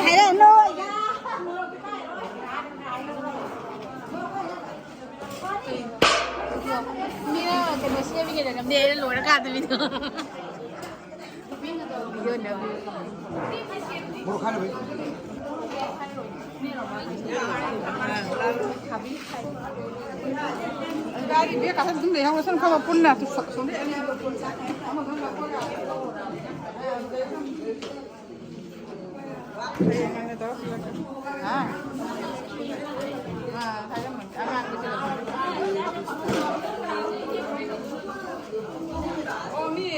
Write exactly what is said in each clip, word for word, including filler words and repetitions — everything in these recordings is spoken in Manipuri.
ꯍꯥꯏꯔꯛꯑꯅꯨ꯫ ꯃꯤꯅ ꯀꯩꯅꯣ ꯁꯦꯝꯃꯤꯉꯩꯗ ꯅꯝꯗꯦ, ꯑꯩꯅ ꯂꯣꯏꯔꯀꯥꯟꯗ ꯃꯤꯗꯣ꯫ ꯃꯣꯔꯣꯛ ꯈꯥꯏꯔꯣꯏ꯫ ꯒꯥꯔꯤ ꯕꯦꯒ ꯈꯛꯇ ꯑꯗꯨꯝ ꯂꯩꯍꯧꯔꯁꯅꯨ, ꯈꯔ ꯄꯨꯟꯅ꯫ ꯍꯌꯦꯡ ꯑꯣꯏꯅ ꯇꯧꯔ ꯄꯨꯔꯛꯀꯦ꯫ ꯑꯥ꯫ ꯑꯥ, ꯍꯥꯏꯔꯝꯃꯒꯦ꯫ ꯑꯉꯥꯡꯒꯤꯁꯨ꯫ ꯑꯣ, ꯃꯤ꯫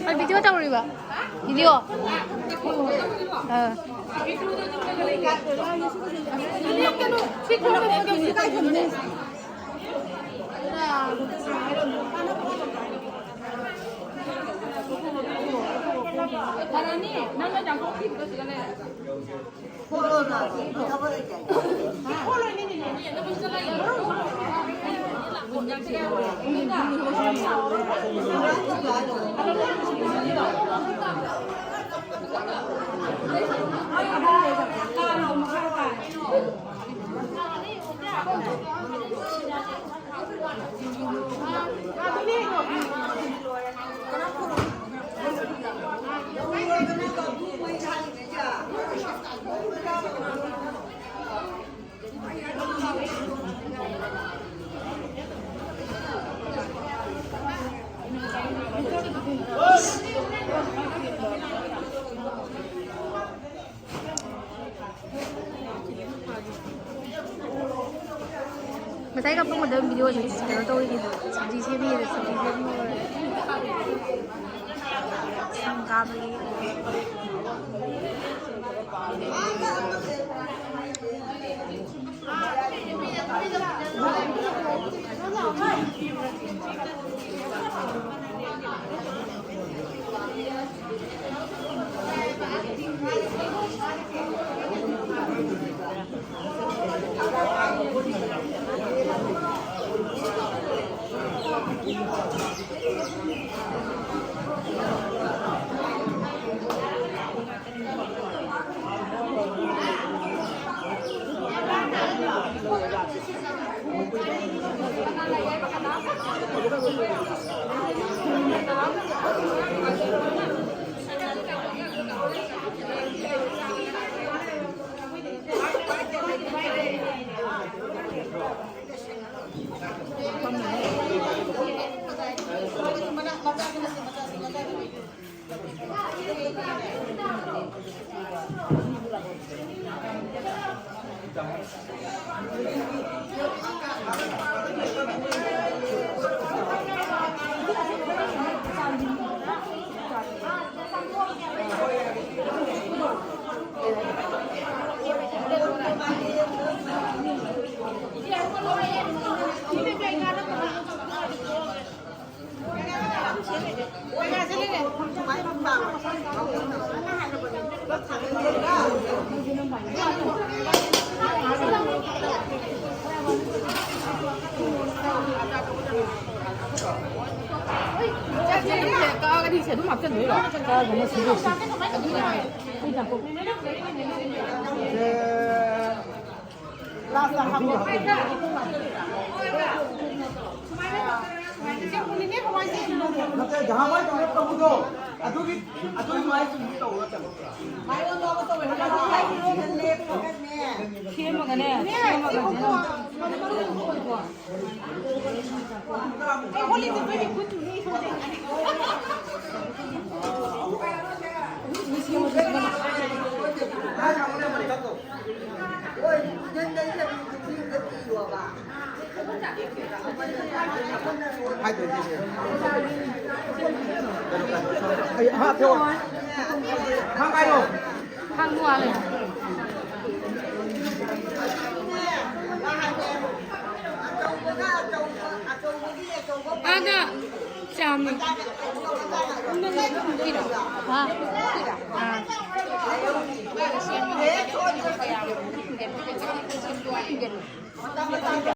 ꯑꯩ video ꯇꯧꯔꯤꯕ꯫ Video꯫ ꯑꯥ꯫ ꯉꯁꯥꯏ ꯀꯥꯞꯄꯝꯕꯗ video ꯁꯦ ꯀꯩꯅꯣ ꯇꯧꯔꯤꯅꯦꯕ, ꯁꯕꯖꯤ ꯁꯦꯝꯃꯤꯅꯦꯕ, ꯁꯕꯖꯤ ꯁꯦꯝꯕ ꯂꯣꯏꯔꯦ꯫ ꯁꯪꯒꯥ ꯀꯛꯑꯒꯗꯤ ꯁꯤ ꯑꯗꯨꯝ ꯍꯥꯞꯆꯤꯟꯗꯣꯏꯔꯣ? ꯀꯛꯑꯒꯅ ꯁꯤꯗꯣꯏꯁꯤ꯫ ꯅꯠꯇꯦ, ꯖꯍꯥꯃꯥꯏ ꯀꯩꯅꯣ ꯇꯧꯕꯗꯣ, ꯑꯗꯨꯒꯤ, ꯑꯗꯨꯒꯤ ꯃꯥꯏ ꯆꯨꯝꯕꯤ ꯇꯧꯕ ꯅꯠꯇꯕ꯫ ꯁꯦꯝꯃꯒꯅꯦ, ꯁꯦꯝꯃꯒꯅꯦ꯫ ꯍꯥꯡꯉꯨ ꯍꯥꯂꯦ꯫ ꯑꯥꯗ ꯆꯥꯝꯃ꯫ ꯍꯥ? ꯑꯥ꯫